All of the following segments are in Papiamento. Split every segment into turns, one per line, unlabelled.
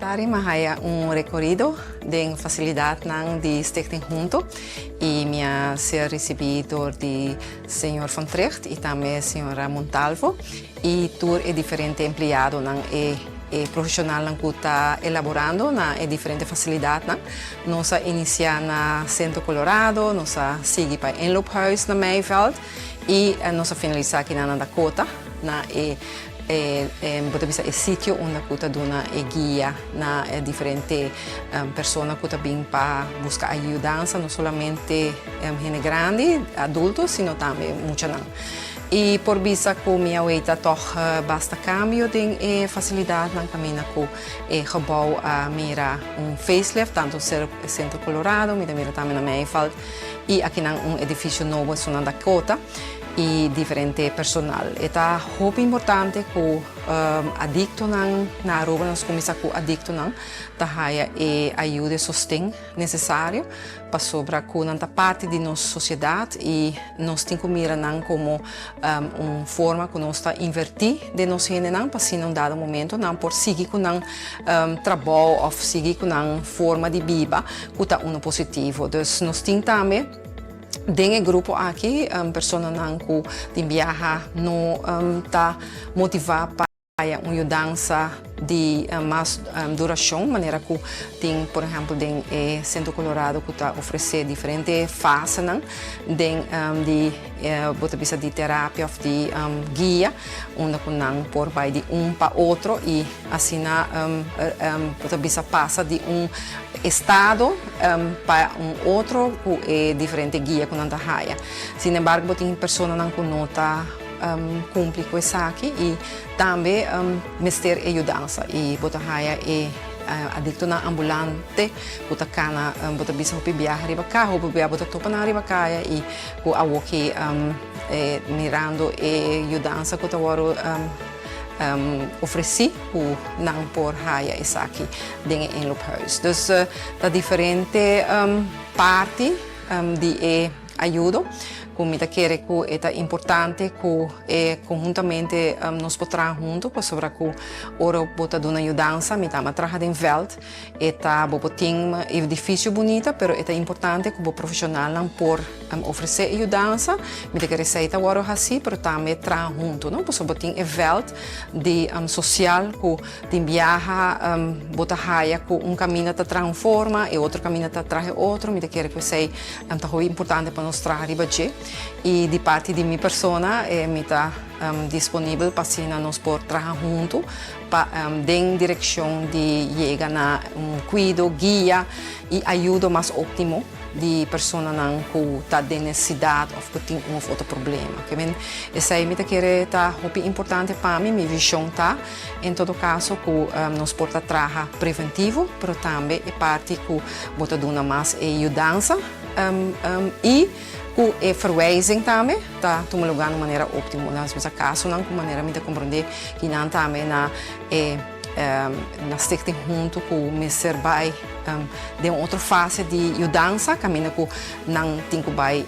Tari m'a haya un rekorido den fasilidatnan di Stichting Hunto i mi a ser risibí dor di señor Van Trigt i tambe señora Montalvo i tur e diferente empleadonan e e profesionalnan ku ta elaborando na e diferente fasilidatnan. Nos a inisiá na Centro Colorado, nos a sigui pa Inloophuis na Meiveld i nos a finalisá akinan na Dakota na e E bo ta bisa e sitio unda ku ta duna e guia na e diferente persona ku ta bin pa buska ayudansa, no solamente hende grandi, adulto, sino tambe muchanan. I por bisa ku mi a weita tòg basta kambio den e fasilidatnan kaminda ku e gebou a mira un facelift, tantu Centro Colorado, mi ta mira tambe na Meiveld i akinan un edifisio nobo esun na Dakota. i diferente personal. E ta hopi importante ku adiktonan na Aruba, nos kuminsá ku adiktonan ta haya e ayuda e sosten nesesario pasobra ku nan ta parti di nos sosiedat i nos tin ku mira nan komo un forma ku nos ta invertí den nos hendenan pa asina un dado momento nan por sigui ku nan trabou òf sigui ku nan forma di biba ku ta uno positivo. Dus nos tin tambe. Den e grupo aki personanan ku tin biaha no ta motivá pa haya un yudansa di mas durashon, manera ku tin por ehèmpel den e Sentro Colorado ku ta ofresé diferente fasenan den di bo ta bisa di terapia òf di guia unda ku nan por bai di un pa otro i asina bo ta bisa pasa di un estado pa un otro ku e diferente guia ku nan ta haya. Sin embargo bo tin personanan ku no ta kumpli ku esaki i tambe mester e yudansa i bo ta haya e adiktonan ambulante ku ta kana bo ta bisa hopi biaha riba kaya, hopi biaha bo ta topa nan riba kaya i ku awoki mirando e yudansa ku ta wòrdu ofresí ku nan por haya esaki den e inloophuis. Dus ta diferente parti di e ayudo ku mi ta kere ku e ta importante ku e konhuntamente nos por traha huntu pasobra ku ora bo ta duna yudansa mi ta ama traha den vèlt E ta bo por tin edifisio bunita pero e ta importante ku bo profeshonalnan por ofresé e yudansa. Mi ta kere esei ta wòrdu hasí pero tambe traha huntu no pasobra bo tin e vèlt di sosial ku tin biaha bo ta haya ku un kaminda ta traha un forma e otro kaminda ta traha e otro. Mi ta kere ku esei ta hopi importante pa nos traha riba dje i di parti di mi persona mi ta disponibel pa asina nos por traha huntu. Pa den direkshon di yega na un kuido, guia i ayudo mas óptimo di personanan ku ta den nesesidat òf ku tin un òf otro problema. Ke men esei mi ta kere ta hopi importante pa mi. Mi vishon ta en todo kaso ku nos por ta traha preventivo, pero tambe e parti ku bo ta duna mas e yudansa i Ku e verwijzing tambe ta tuma lugá na un manera óptimo. Nan mester kasonan ku manera mi ta komprondé ki nan tambe na e na stichting huntu ku mester bai den un otro fase di yudansa kaminda ku nan tin ku bai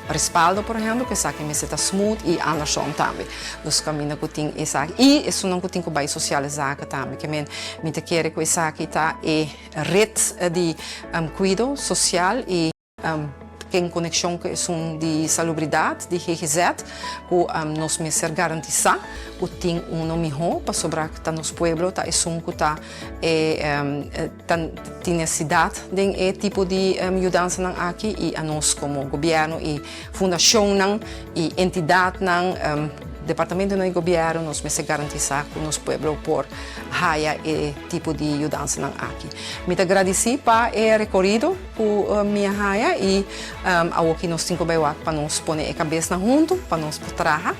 respaldo por ehèmpel ku esaki mester ta smooth i andersom tambe. Dus kaminda ku tin esaki i esunnan ku tin ku bai sosiale zaken tambe. Ke men mi ta kere ku esaki ta e ret di kuido sosial i. Ken konekshon ku esun di salubridat di GGZ ku nos mester garantisá ku tin uno mihó pasobra ta nos pueblo ta esun ku ta e ta tin nesesidat den e tipo di yudansanan aki i anos komo gobièrnu i fundashonnan i entidatnan departamentonan di gobièrnu nos mester garantisá ku nos pueblo por haya e tipo di yudansanan aki. Mi ta gradisí pa e rekorido. Ku mi a haya i awoki nos tin ku bai wak pa nos pone e kabesnan huntu pa nos por traha.